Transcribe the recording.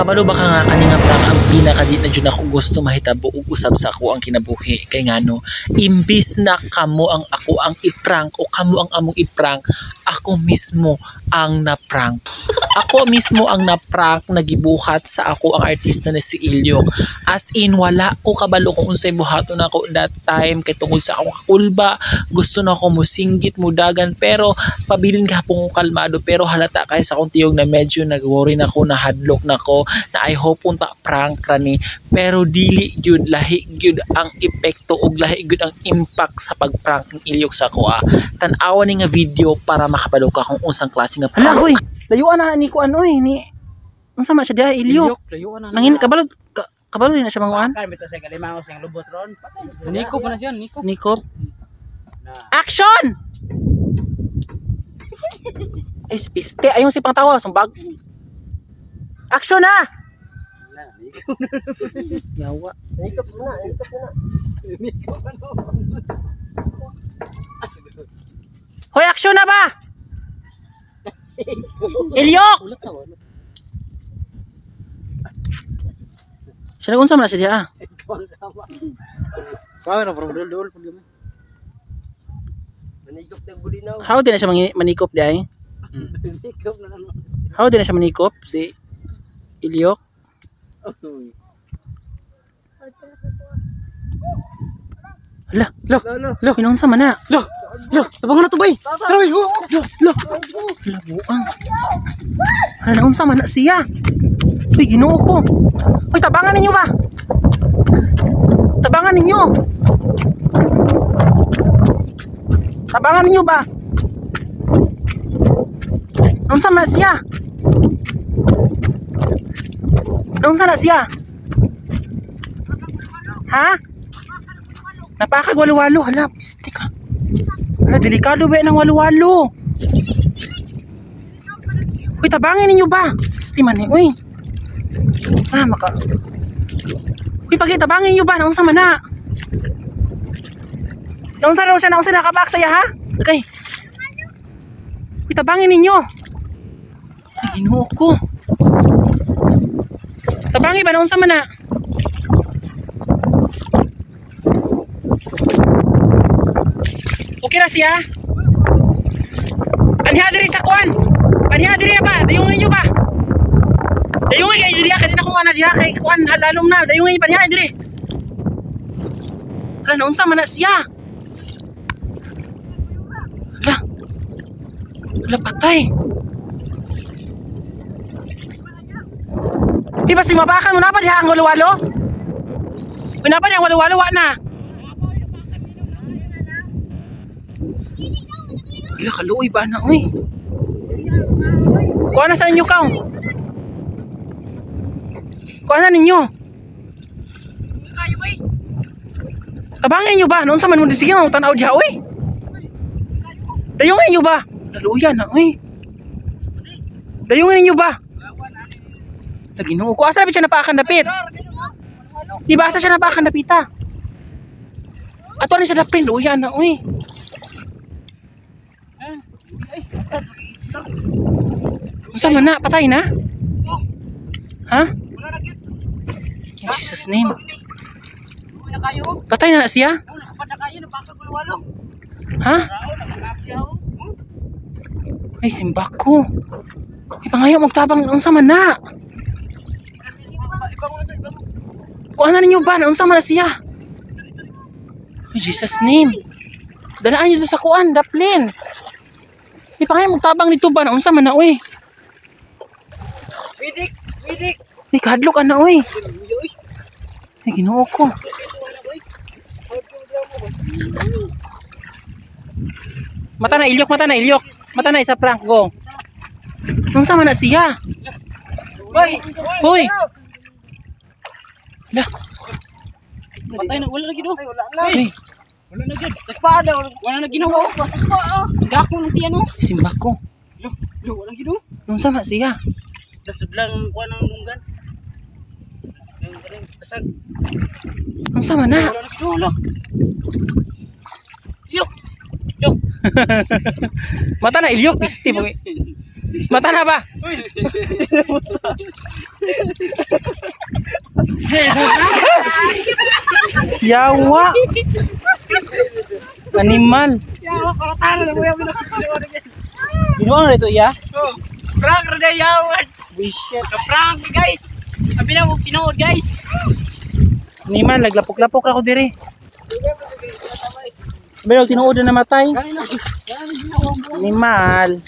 Kabalo ba ka nga kani nga prank ang pinaka di na jud ako gusto mahitabo ug usab sa ako ang kinabuhi kay ngano imbis na kamo ang ako ang i-prank o kamo ang among i-prank, ako mismo ang na-prank. Ako mismo ang na-prank na gibuhat sa ako ang artista na si Ilyok. As in, wala ko kabalo kung unsay buhaton nako that time kay tungod sa akong kakulba, gusto na ako musinggit, mudagan, pero pabilin gihapon ko kalmado, pero halata kay sa akong tiyog na medyo nag-worry na ko, nahadlok na ko, na I hope unta prank ra ni, pero dili gyud, lahi gyud ang epekto ug lahi gyud ang impact sa pag-prank ni Ilyok sa akoa. Tan-awa ni nga video para makabalo ka kung unsang klase nga prank. Hala, hoy, layuan na ni kuan oy ni. Unsa man siya diha, Ilyok? Layuan na. Nangin kabalo kabalo din na siya manguan. Kan bitaw sa galimangos ang lubot ron. Patay na sila. Niko pa na siya, Niko. Niko. Action! Ay, si piste. Ayun si pangtawa. Sumbag. Action na! Na, Niko. Yawa. Niko na, Niko na. Niko na. Hoy, action na ba? Ilyok! Siya nag-unsa man na siya diha, ah. Kaya na parang dul-dul pag gamay. Manigop ng bulinaw. How din na siya manikop di ay? Manigop na ano. How din na siya manikop si Ilyok? Hala, lo, lo, kinunsa man na? Lo, lo, tabangan na to bay. Tara, oh. Lo, lo, hala, buang. Hala, naunsa man na siya? Uy, Ginoo ko. Uy, tabangan ninyo ba? Tabangan ninyo. Tabangan ninyo ba? Naunsa man na siya? Naunsa na siya? Ha? Napakag walo-walo. Hala, piste ka. Hala, delikado ba ng walo-walo? Uy, tabangin ninyo ba? Piste man eh. Uy. Ah, maka... Uy, pagi, tabangin ninyo ba? Naunsa man na? Naunsa raw siya? Naunsa nakabak saya, ha? Okay. Uy, tabangin ninyo. Ay, Ginoo ko. Tabangin ba? Naunsa man na? Okay ra siya? Anha diri sa kuan. Anha diri ba? Dayungan ninyo ba? Dayungan kay diri kanina ko ana diha kay kuan halalom na. Dayungan pa niya diri. Hala, naunsa man na siya? Hala. Hala, patay. Di ba si mabakan mo na pa diha ang walo-walo? Wala pa diha ang walo-walo wa na. Hala, kaluoy ba na, uy? Kuha na sa inyo, kaw. Kuha na ninyo. Tabangin nyo ba? Noon sa man mo, sige, mamutanaw diha, uy. Dayungin nyo ba? Naluya na, uy. Dayungin ninyo ba? Naginoo ko. Asa na siya napaakan dapit? Di ba asa siya napaakan dapita? Ato ni sa dapin, luya na, uy. Unsa man na? Patay na? Ha? In Jesus name. Patay na na siya? Ha? Ay, simbak ko. Ay, pangayo magtabang unsa man na? Kuha na ninyo ba? Unsa man na siya? In Jesus name. Dalaan nyo sa kuan, daplin. Ay, pangayo magtabang nito ba? Unsa man na, uy? Widik, widik. Ay, kahadlok ana, uy. Ay, Ginoo ko. Mata na, Ilyok, mata na, Ilyok. Mata na, isa prank, go. Unsa man na siya? Hoy, Hoy! Hala. Patay na, wala na gid oh. Wala na. Ay, Wala na gid. Sakpa na. Wala na ginawa oh. Sakpa ah. Gako ng tiyan oh. simbak ko. Lo, lo, wala gid oh. Unsa man siya? Dasudlang kuan ng lunggan. Yung kaning basag. Unsa man na? Wala na gid oh, lo. Yok. Yok. Mata na, Ilyok. Piste. Mata na ba? Yawa. Animal. Yawa, karatana na mo yung Ginawa na ito iya? Prank ra day yawan. Bullshit. Prank guys. Abi na mo tinuod, guys. Animal, naglapok-lapok ra ko diri. Pero tinuod na namatay. Animal.